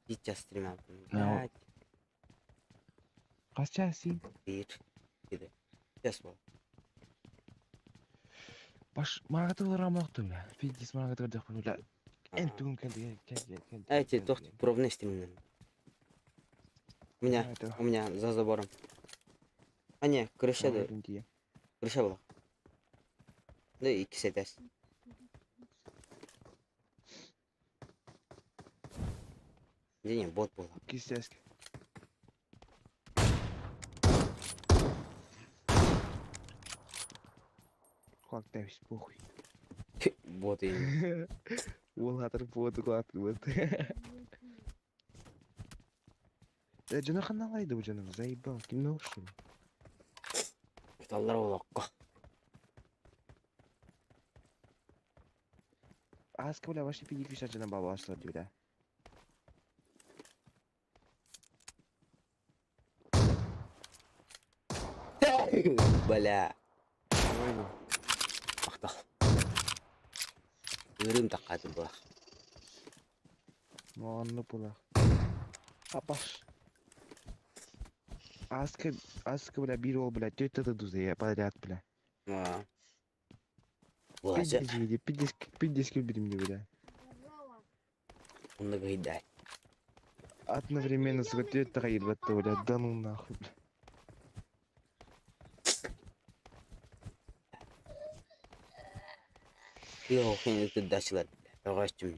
Сейчас стримаппын. Блядь. Хас чаас Биир. Киде. Сейчас бол. Баш маагаты рамахты бля. Пиздец маагаты көрдөхпүн бля. Эн тугун кэлди кэлди кэлди. Эти туох пробный стримнен. У меня за забором. А не, крыша да. Крыша была. Да икки этээс. Не, бот буолла. Кистес. Как давись, похуй. Бот и... Уолатар боты кулаппыт. Э, дьоно ханналайды бу дьоно, заебал, кимне ушли? Таллар олоххо. Ааска бля, ваши пиди кишат жана баба ашлар бля. Бля. Махтал. Ырым таккатын була. Онну була. Апаш. Аска, аска, бля, бир ол, бля, тетя дузе подряд, бля. А. Була Пиздец, пиздец, пиздец, бери бля. Онно гыйдай. Одновременно сука тетя ебать, бля, да ну нахуй, бля. Йоо, хин ытырдачылар. Өҕөөччүм.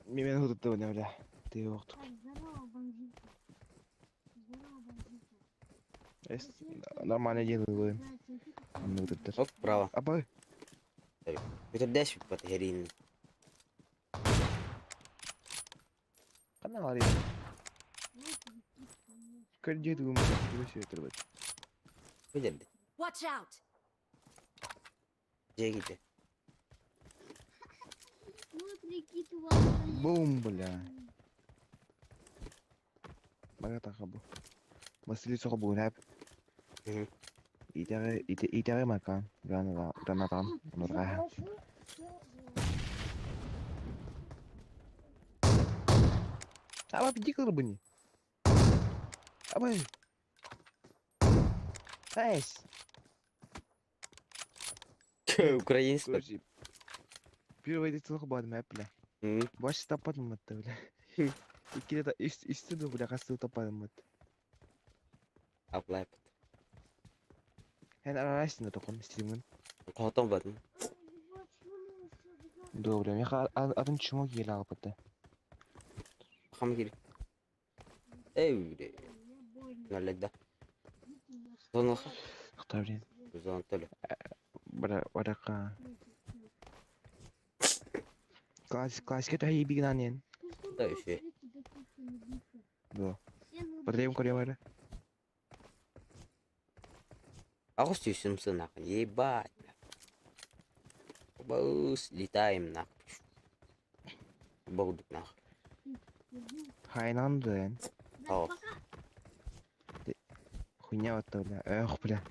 Мен худутта бля, бля. Ты оқтук. Здорово, бомжиха. Здорово, бомжиха. Нормально делаю. Онну Оп, право. Аба. Өтөрдөөс бат херин. Канал арый. Көрдө дугум. Көрсө өтөр. Билерди. Watch out! Дьэ Бум, бля. Бага бу. Василий соҕо бугунап. Итэҕи итэҕи макан. Граната гранатан. Онурга. Аба пиди кылыр буни. Аба. Эс. Украинский. Первый день бадым эп, бля. Баш таппадым мытты, бля. Иккиде исти бля, касты таппадым мытты. Аплайпыт. Эн арайсың да тоқон стримын. Хотон бадым. Добре, мен атын чмо келе алыпты. Хам кири. Эй, Наледда. Зоналха. Хта, блин. Зон төлө. Бара барака. Класс классика та хибигнанен. Да еще. Да. Подрем коремара. Аҕыс сүүсүм сынах. Ебать. Бус, летаем нахуй. Болдук нахуй. Хайнандын. Ох. Хуйня вот бля. Эх, бля.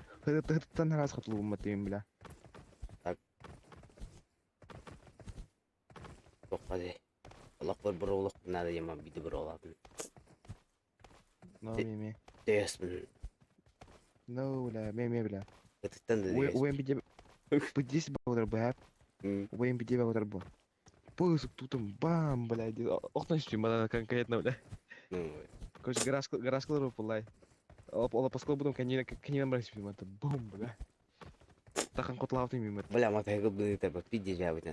Тан раз хотлуум тим, бля. Так. Тоққаде. Олох бір бір олох надо ема биді бір олатын. No, меме. Дэсмин. No, бля, меме, бля. Ытыттан да Уэн биде. Бдис багдар бля. Уэн биде багдар бу. Пыск тутум бам, бля. Охтан шли, конкретно, бля. Короче, гараж гараж пулай. Ола паскал будем канина канина брать это бум, бля. Тахан котлавты мимо. Бля, мотоцикл был это пиздец я бит.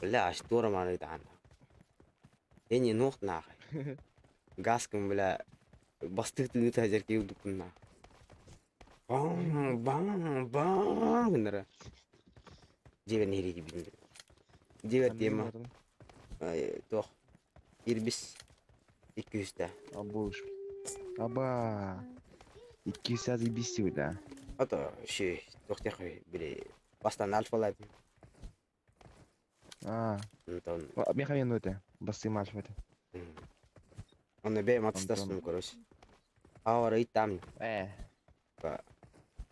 Бля, штора маны таан. Эни нох нахуй. Гаскым, бля, бастык тыгы тажар кеудукун нах. Бам, бам, бам гынара. Дебер нери бин. Дебер тема. Тох. Ирбис. 200. Абуш. Аба. 200 заебись, бля. Ото ши тохтях били бастан альфалат. А. Онтон. Меха мен өте. Басым альфа. Онно бе матстасым, короче. Аура и там. Э.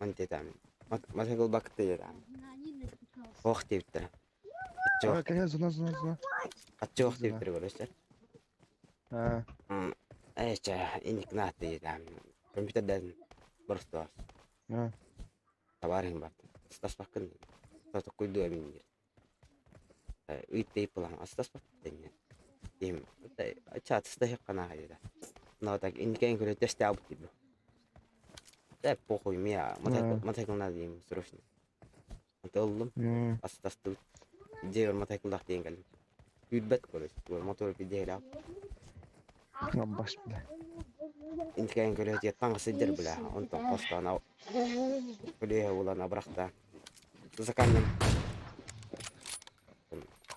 Онте там. Мотоцикл бакты там. Ох типтер. Хаччы Кэлэ зона зона зона. Хаччы вахты диэбиттэрэ көрөстөр. Аа. Ээ чэ, инник наатты компьютердэн боростуос. Аа. Табаарыһым бар. Астаспаккын. Токкуйдуо эбин диир. Ыйытты пылаан астаспат диэн. Киһим ча атыстаһыахха нааха диэтэ. Но так инникээн көрө тэстээбит диир. Э похуй мия мотоцикл надо диим срочно. Ыллым, астастыбыт. Дьиэбэр мотоцикллаах тиийэн кэллим. Күүрбэт короче, мотор пиздиэлээх. Баш бля. Инникээн көрө таҥас сылдьар бля, онтон хостоон көлүөһэ булан абырахта. Заканнан.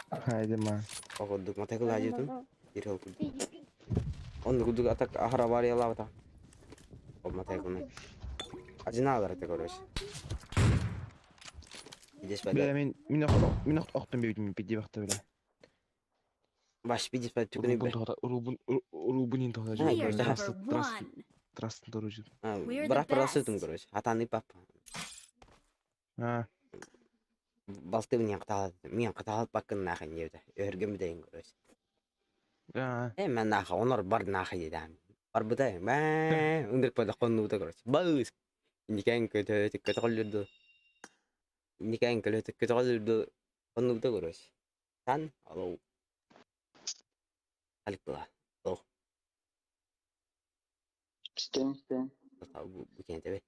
Хайды ма. Ол курдук мотоцикл хаадьытым. Биир ол курдук. Онно курдук атак аһара авариялаабата. Ол мотоциклынан. Одинаково это короче. Здесь Бля, мин мин мин охтон бэбитим пиди бахта бля. Баш пиди спать түгүнү Урубун тоҕо урубун урубун ин тоҕо We are Трасс number трасс one. трасс дорожит. We're the Бырах бырасытым best. короче. Атаны папа. Аа. Балты миэн кытаалат миэн кытаалат баккын нахын диэбитэ. Өһөргөм бүтэйин короче. Аа. Э мен наха онор бар наха диэтэм. Барбыта мэ ындырк бада хоннубута короче. Баас. Инникээн көтө көтөҕөллүрду. Инникээн көлөтө көтөҕөллүрду хоннубута короче. Тан алоу. Алик была. О. Стен, стен. Бу кенте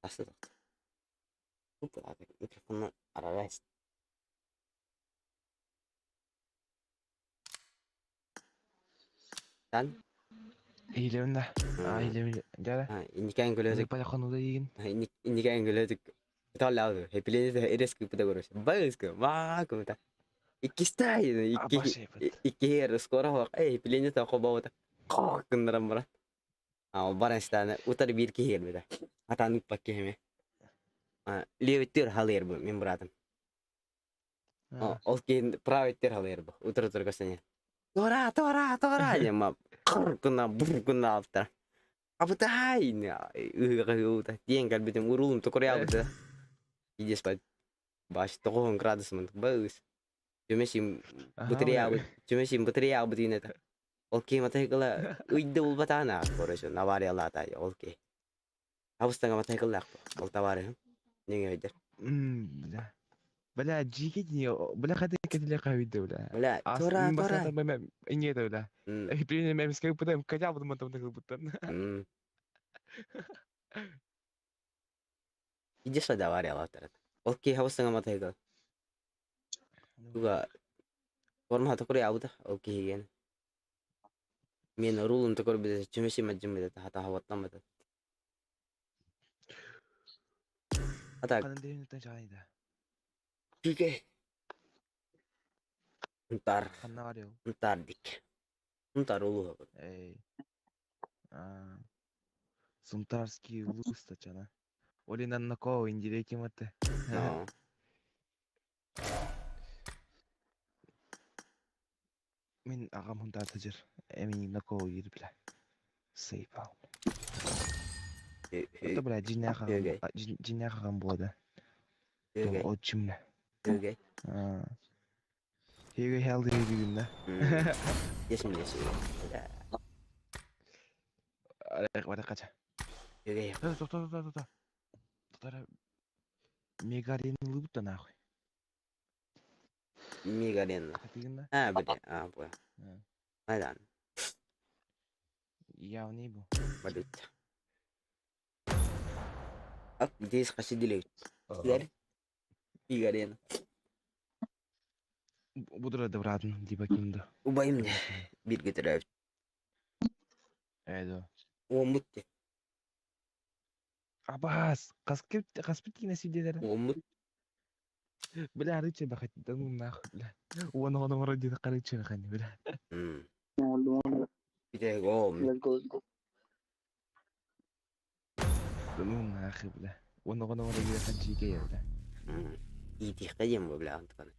Аста тохто. Микрофонун арарайс. Тан. Иилебин да. Аа иилебин дьэ. Инникээн көлөтө Бля хонуда иигин. Инникээн көлөтө Таллаады. Хепилени эрес кыпыта короче. Баас ва кымта. Иккистай икки икки скоро хок. Эй пилени та хобаута. Кок гыннарам бара. А баран стана утар бир киһи келбите. Атан ыппак киһиме. Левиттер халыр бу мен братым. Ол кейін правиттер халыр бу. Утар утар көсөне. Тора тора тора дема. Кыр гына бур гына алыптар. Абытай ыгы диэн кэлбитим урулум токуруйаабыта. Иди спать. Баш 9 градус мындык быс. Түмэсим батареябыт, түмэсим батареябыт инета. Ол кей мотоцикла ыйды булбатаана, короче, авариялаата ол кей. Абыстаңа мотоцикллаах ол товарыһым. Неге өйдер. Бля. Бля, жиге не, бля, хады кетиле кабиде, бля. Бля, тора, тора. Инге бля. Блин, мен скай пытаем, хотя бы там так будто. Иди сюда авариялаатар. Ол кей абыстаңа мотоцикл. Туга форма токуруйаабыта ол киһиген. Мен рулум токур бите чүмэси маджым бите хата хабаттан бите. Ата Канын деревнеттен чагайда. кике. Унтар, Канна бар ел. унтар дик. Унтар улуу. Эй. А. Сунтарский улус тачана. Олинан нако индиреки мате. Но. Мин агам хунтар тажыр. Эми нако йир бля. Сейпал. Это бля жинах Өгей. жинах агам бода. Өгей, Отчимна. өгей. А. Хеге хелди дигин да. Есим есим. Ара кача. Өгей. Тоқта, тоқта, тоқта. Тоқта. Мегарин лыбыта нахуй. Мигален. Хатигин да? А, бля, а, бля. Айдан. Явный бу. Блять. Ап, здесь хасидили. Силер. Мигален. Будура дыбрадын, либо кимди. Убайым не. Бир кетиреп. Эдо. Омут. Абас, каскеп каспит кине сиделер. Омут. Бля, рыче бахат, да ну нахуй, бля. Уон оно вроде карыче бахани, бля. Бите гом. Let's go, let's go. Да ну нахуй, бля. Уон оно вроде хачике, бля. Иди кадем, бля, антон.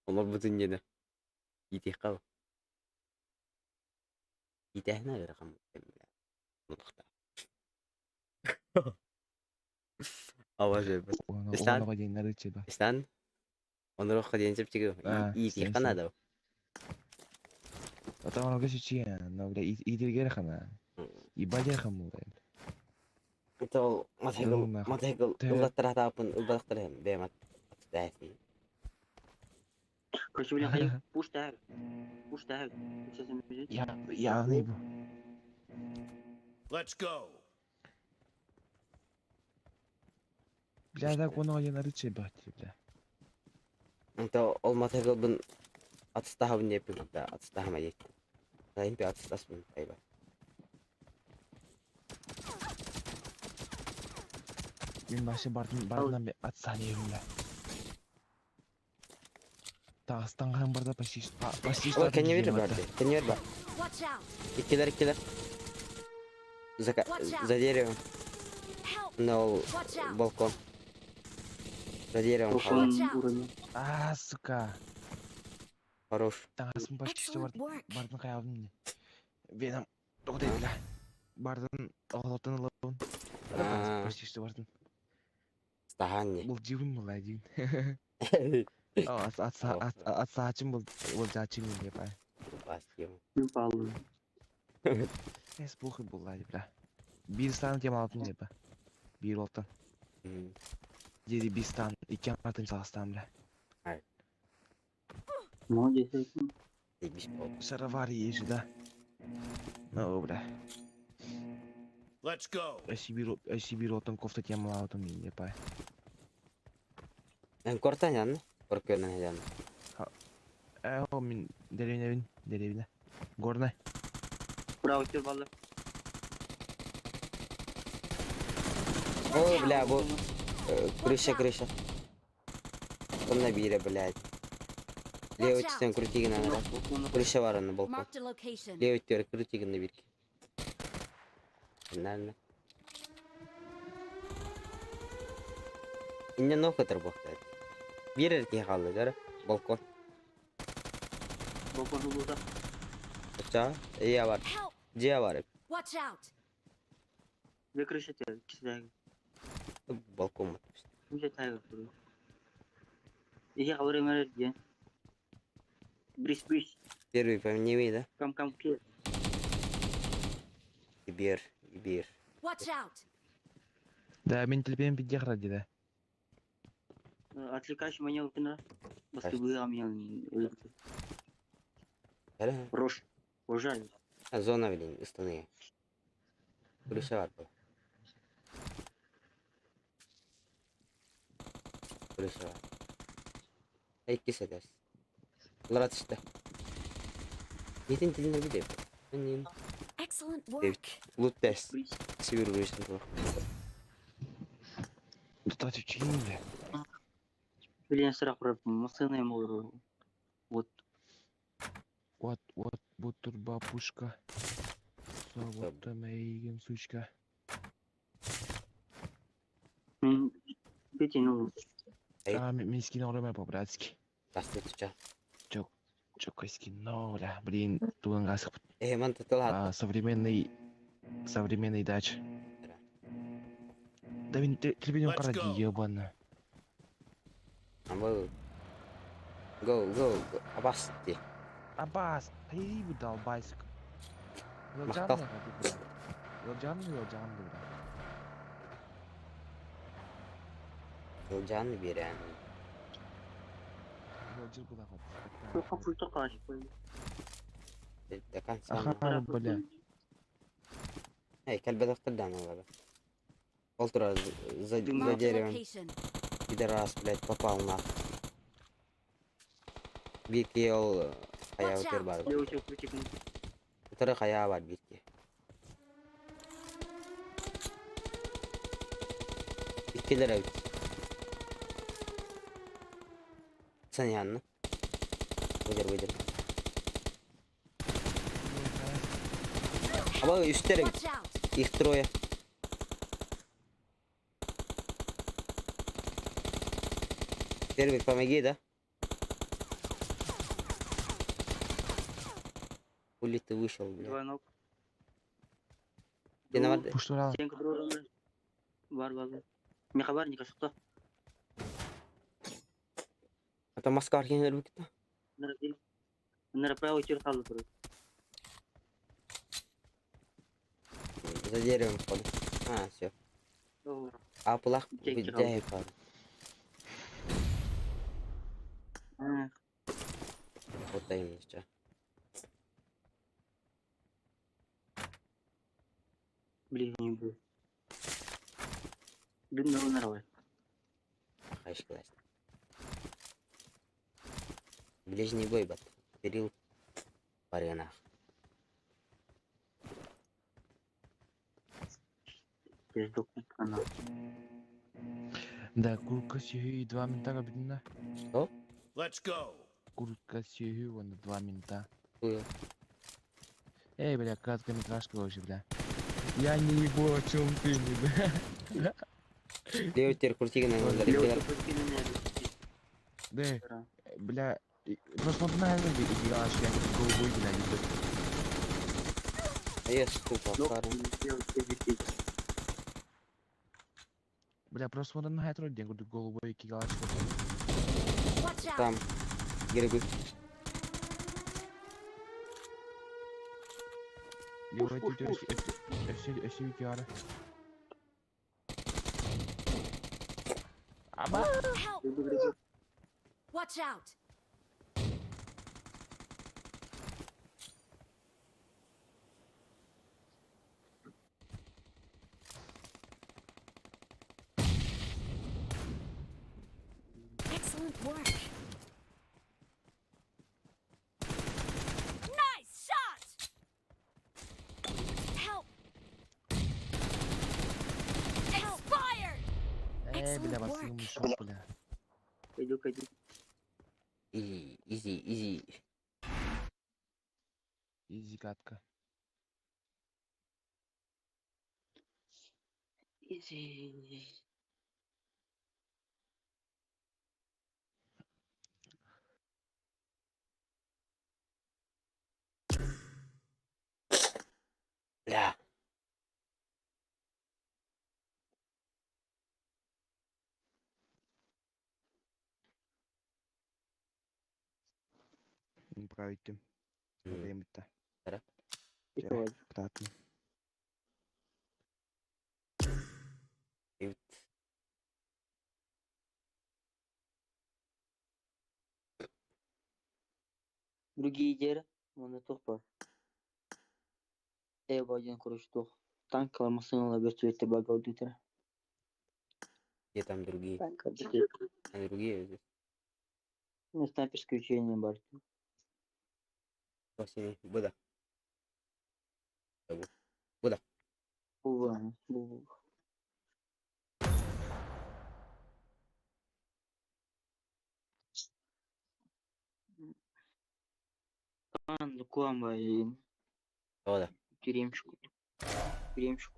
Олар бутун жена. Иди кал. Итэхна ракам бля. Мутхта. Обожаю. Истан, Оҕоноҕо диэн арыыччы ба. истан. Онороххо диэн чэпчэки А, иитиэххэ истэн. наада. А там оно чечен, но бля, иитиргэр хана. Ебать хамура. Это мотоцикл, Ну, нахуй. мотоцикл Ты- ыллаттаратааппын ылбатахтар бэйэм аттаайсын. Короче, блин, хайа, пуш таг. Пуш таг. Сейчас я бежит. Я явный бу. Let's go. Бля, так оно диэн арыыччы ба, бля. Это ол мотоциклбын атыстаһабын диэппин да атыстаһама диэттим. Сайын атыстаспын айба. Мен вообще бардым, бардынан атсани бля. Тағыстан барда почти почти Ой, кеневер бар, кеневер бар. Watch out! Иккилер, иккилер. За, за деревом. Help! На ол Watch out! балкон. За деревом. Балкон Watch out. уровень. А, сука. Хорош. Тағысын почти что Excellent бардым. work! Бардын қаябын не. Веном. Тоқтай, бля. Бардын оғлотын ылыбын. А. Почти что бардын. Стахан не. Бұл жибін бұл әдейін. Атсаачым бұл бұл жачым деп ай. Бас ем. Ну, палу. Эс похуй бұл әди бля. Bir стан тем алатын деп. Bir олтан. Деді bir стан, iki атын салыстан бля. Молодец. Дебиш болды. Шаровар ежі да. Ну бля. Let's go. Эси bir олтан кофта тем алатын мен деп ай. Эн кортан яны. Коркөрнен яны. Э, о мен деревня бин, деревня. Горная. Браво, тебе балла. О, Watch бля, out! бу крыша, крыша. Онна бире, блядь. Левый Watch out. үстен крутигин ана. Крыша бар аны балкон. Marked a location. Левый үстен крутигин бир. Нормально. Инне нокатыр бохтар. Бир эрке қалды, жара. Балкон. Балкон углда. Оча, ия бар. Help! Жия бар. Watch out! Две крыши тебе, кисдай. Балкон. Уже тайга. Я говорю, мэр, Брис, брис. Первый по мне, да? Кам, кам, кир. Бир, бир. Watch out! Да, мен телепен пидех ради да. Отвлекающий маневр кына. Басты быға мен. Жара. Рош. Уважаю. А, зона, блин, ыстаны. Крыша бар бұл. Крыша бар. Икки сәдәрс. Улар атышты. Нетен тіліне бір деп. Мен Excellent work! Лут дәрс. Брис. Сибир крышын бұл. Тут отвечай, бля. Блин, сырақ ұрып, машина ему. Вот. Вот, вот, вот турба пушка. Вот мейген сучка. Мен Петя, ну, Эй. А, мен скин орымай по-братски. Басты тұча. Чокко скин, но, бля, блин, туган гаск. Э, ман тұтыл А, современный, современный дач. Да мен телевидение Let's каради, go. ебана. Амбал. Go, go, go. Абасты. Абас, ты долбайск. Мақтал. Ылжан, ылжан, бля. Ылжан берен. Ылжыр была вот. қорқып пульті қашып қойды. До конца. Аха, бля. Эй, кәлбәдәқтірдан олар. Ол тура за Marked a деревом. location. Пидорас, блядь, попал нахуй. Бирки ол хая Watch өтер out. бар. Лео, тебе крутик. Өтері хая бар бирки. Иккилер әбит. Sen yanına. Bıdır bıdır. Ama üstleri Watch out! их трое. Первый, помоги, да? Хули ты вышел, блядь. Два ног. Ты на воде? Пуштурал. Стенка друга. Бар, бар, бар. Не хабар, не кашықта. Это Москва архивин өлбүт. Нара правый тир қалды тұр. За деревом походу. А, все. А плах Кекки біддяй пар. Вот именно сейчас. Блин, не был. Дым на нарвай. Хайш класс. Ближний бой бат. Кирилл Паренах. Она. Да, курка сюхи и два мента кабина. Что? Let's go. Курка сюхи, вон два мента. Хуя. Эй, бля, короткометражка вообще, бля. Я не ебу, о чем ты, не, бля. Левый крутигин Левый Да, бля, просто он на это играл, я голубой, бля, не А я тупо пара. Бля, просто он на это день, голубой кигалашка. Watch out! Там. Гиргу. Левый FC Киара. Аба! Help! Watch out! Excellent work. Nice shot! Help! Expired! Эй, бля, Excellent вас work. мешок, бля. Пойду, пойду. Изи, изи, изи. Изи катка. Изи. Бля. Не правите. Время-то. Ара. Ктатно. И вот. Другие идеи, оны тоқ бар. Э, один, короче, тоқ. Танкалар машиналар вертолеттер бар гаудитер. Где там другие? Танка. А другие здесь. Ну, снайперское учение бар. Восемь. Буда. Бува, бува. Ан, куам бар. Ода. Тюремщик. Тюремщик.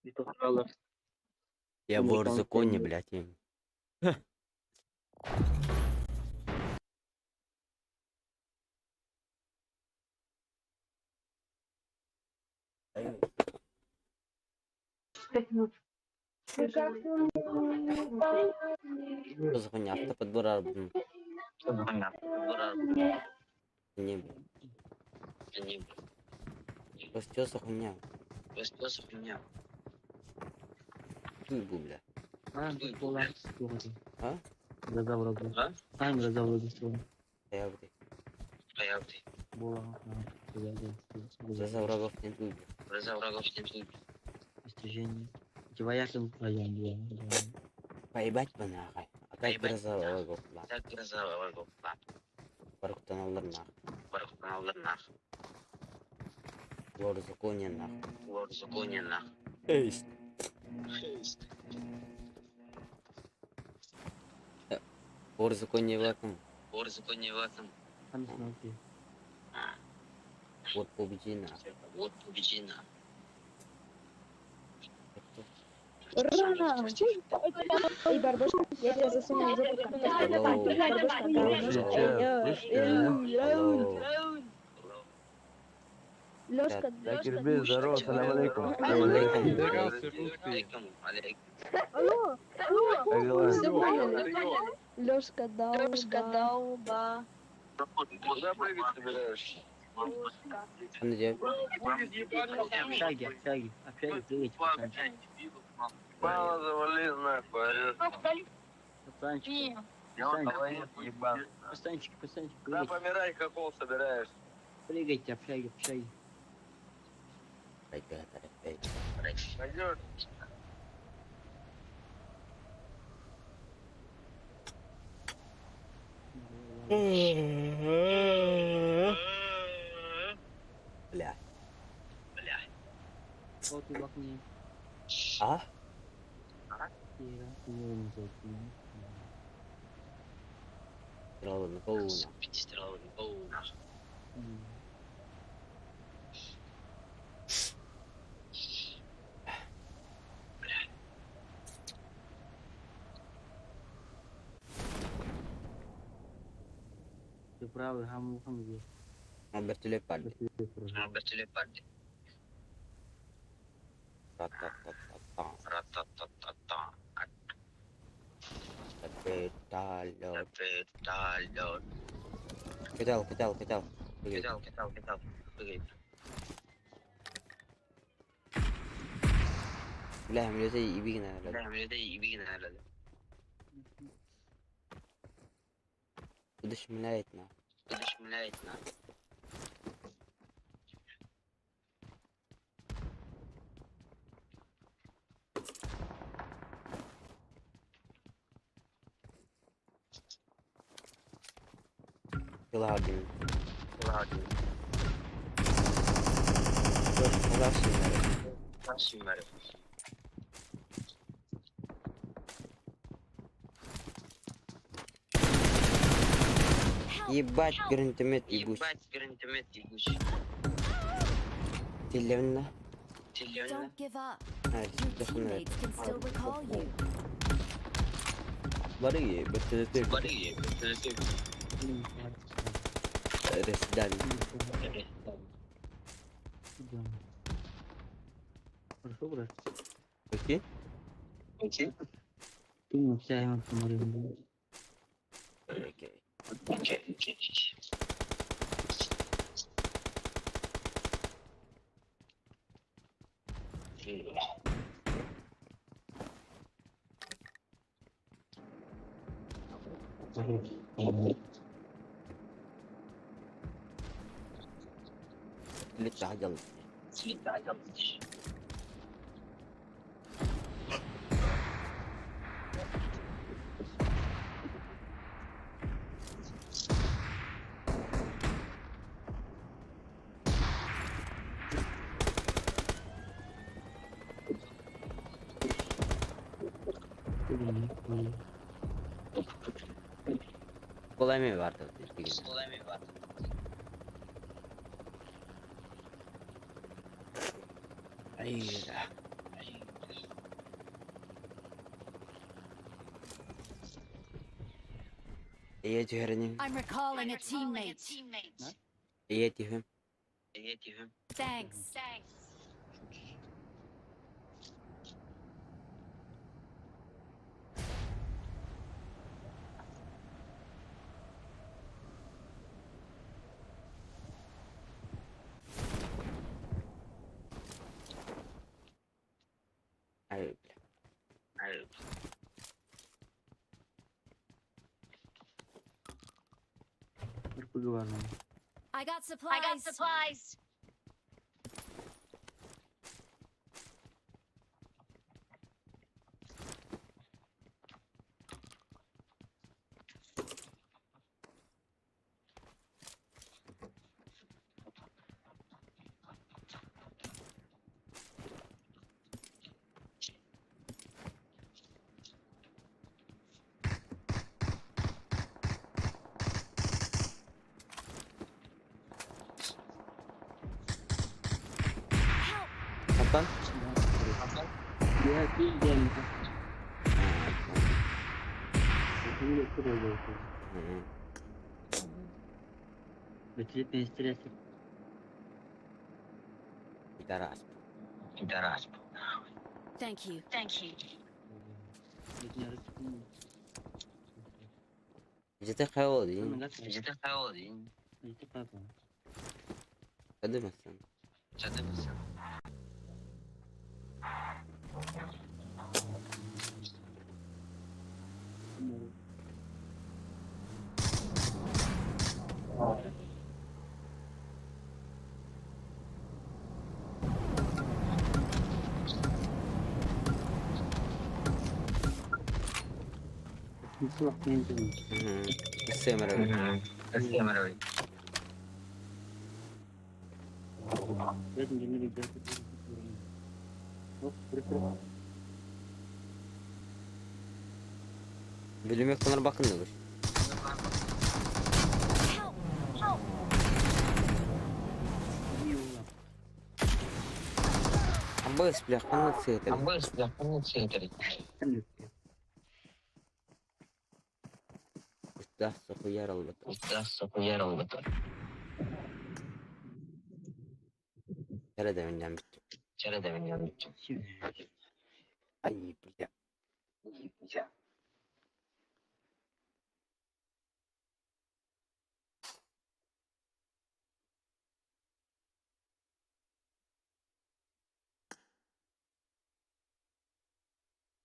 Это Я Ну, вор в там законе, там- блядь. им. Что за хуйня? Автоподбор арб- Не, блядь. Что за хуйня? Туйбу, бля. А? Я вот. За врагов не туйбу. Поебать бы нахуй. Опять гроза врагов, бля. Бархтан алыр нахуй. Вор в законе нахуй. Эй. Вор в законе в этом. Вот победи нахуй. Ура! Эй, Барбошка, я тебя засуну в жопу. Hello. Барбошка, Hello. Hello. Лёшка, Кирби, здорово, салам алейкум. Алло, алло, Как дела? все поняли. Лёшка дал, Лёшка дал, да. Куда прыгать собираешься? Аны дьэ Общаги, общаги, общаги, прыгайте, пацанчики. Мало завали, нахуй, орёшь. Пацанчики, пацанчики, Ебан. пацанчики, пацанчики, Куда прыгайте, помирай, хохол собираешься? прыгайте, общаги, общаги. Пойдешь? Бля. Вот и лакни. А? Стрелы на голову. Ты правый, гаму хамги. Вертолет падает. Ра-та-та-та-та. Вертолет. Кидал, кидал, кидал. Прыгай. Бля, мне это и бигна. Будешь млять на. Ладно. Ладно. Help! Ебать, гранатомет ебучий. Телевна. Don't give up. А, Your телефон. teammates can still recall you. Бары, бтт. Ресдан. Хорошо, брат? Окей? Ты не общаемся, смотрим. Окей. Летать. Kolay mı vardı? Ay. Эйэ түһэринин, I'm recalling a teammate. эйэ түһүм. Thanks. Ay, бля. I got supplies. I got supplies. Help! Онтон? Я пиздец. Мгм. Бөтүлеп мен стресс. Пидорас. Thank you. Где-то холодин. Задумался. Сэмэрэ. Билимек конор бакындыгыш. Help! Help! Абыс, бля, ханна цитер. Кустах сохуяр албат. Nerede önden bitti. Ay, бля.